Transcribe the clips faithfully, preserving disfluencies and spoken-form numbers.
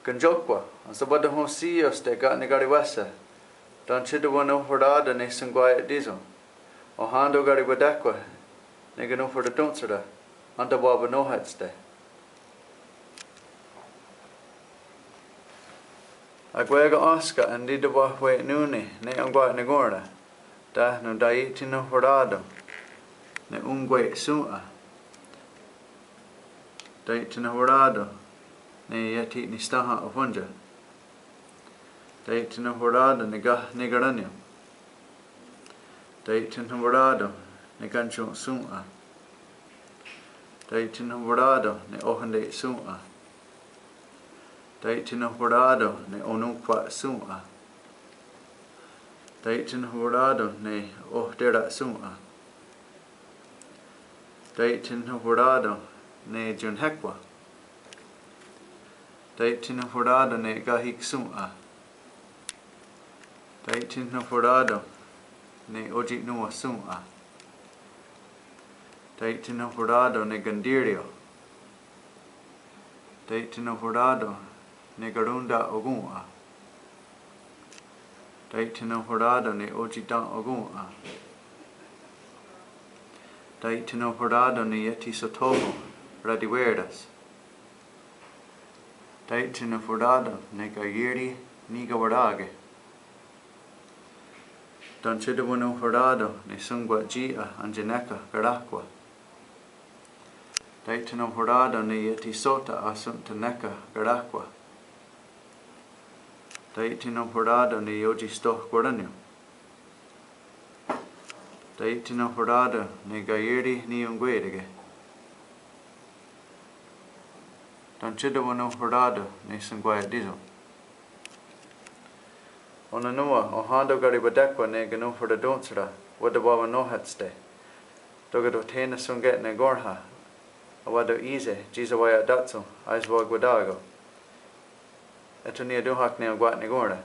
Kentsóhkwa, ensewatonhontsí:iohste' ken' nikarì:wes, tánon tsi tewanonhwerá:ton' ne Shonkwaia'tíson. Ohén:ton karihwatéhkwa ne kanonhwerá:tonhsera, entewawennóhetste'. Akwé:kon énska entitewahwe'nón:ni ne onkwa'nikòn:ra, tánon taiethinonhwerá:ton' ne onkwehshòn:'a. Taiethinonhwerá:ton' ne iethi'nisténha ofón:tien. Taiethinonhwerá:ton' ne kahnikaránnion. Taiethinonhwerá:ton' ne kanonhwerá:tonhsera. Taiethinonhwerá:ton' ne ohente'shòn:'a. Taiethinonhwerá:ton' ne ononhkwa'shòn:'a. Taiethinonhwerá:ton' ne ohtehra'shòn:'a. Taiethinonhwerá:ton' ne tionhéhkwen. Taiethinonhwerá:ton' ne kahi'shòn:'a. Taiethinonhwerá:ton' ne otsi'nowa'shòn:'a. Taiethinonhwerá:ton' ne kontírio. Taiethinonhwerá:ton' ne karonta'okòn:'a. Taiethinonhwerá:ton' ne otsi'ten'okòn:'a. Taiethinonhwerá:ton' ne iethi'shottó:kon ratiwé:ras. Taiethinonhwerá:ton' ne kaié:ri nikawerá:ke. Tánon tsi tewanonhwerá:ton' ne Shonkwaia'tíson entsiné:ken karáhkwen. Taiethinonhwerá:ton' ne iethi'shò:ten ahson'tenné:ken karáhkwen. Taiethinonhwerá:ton' ne iotsistohkweránion. Taiethinonhwerá:ton' ne kaié:ri niionkwè:take. Tánon tsi tewanonhwerá:ton' ne Shonkwaia'tíson. Ó:nen nòn:wa, ohén:ton karihwatéhkwa ne kanonhwerá:tonhsera, wa'tewawennóhetste'. Tóka' tsi teiethinonhwerá:ton' ne Shonkwaia'tíson, enwá:ton' í:se' tsi sewaia'tátson aesewakwatá:ko'. É:so niiatónhak ne onkwa'nikòn:ra.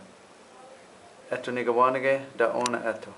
É:so nikawén:nake tánon' é:so.